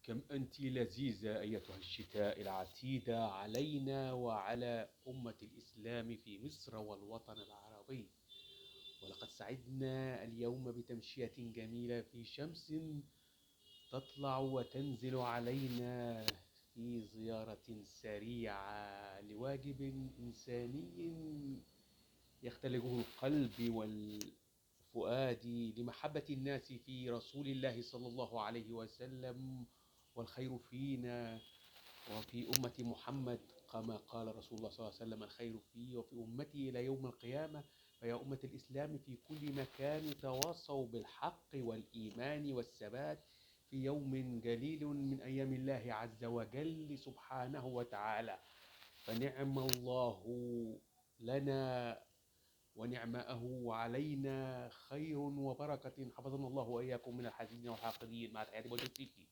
كم أنت لذيذة أيتها الشتاء العتيدة علينا وعلى أمة الإسلام في مصر والوطن العربي. ولقد سعدنا اليوم بتمشية جميلة في شمس تطلع وتنزل علينا في زيارة سريعة لواجب إنساني يختلجه القلب والفؤاد لمحبة الناس في رسول الله صلى الله عليه وسلم، والخير فينا وفي أمة محمد، كما قال رسول الله صلى الله عليه وسلم: الخير في وفي أمتي إلى يوم القيامة. فيا أمة الإسلام في كل مكان تواصوا بالحق والإيمان والثبات في يوم جليل من أيام الله عز وجل سبحانه وتعالى. فنعم الله لنا ونعمه علينا خير وبركة، حفظنا الله وإياكم من الحاسدين والحاقدين. مع تحياتي بوجه السيسي.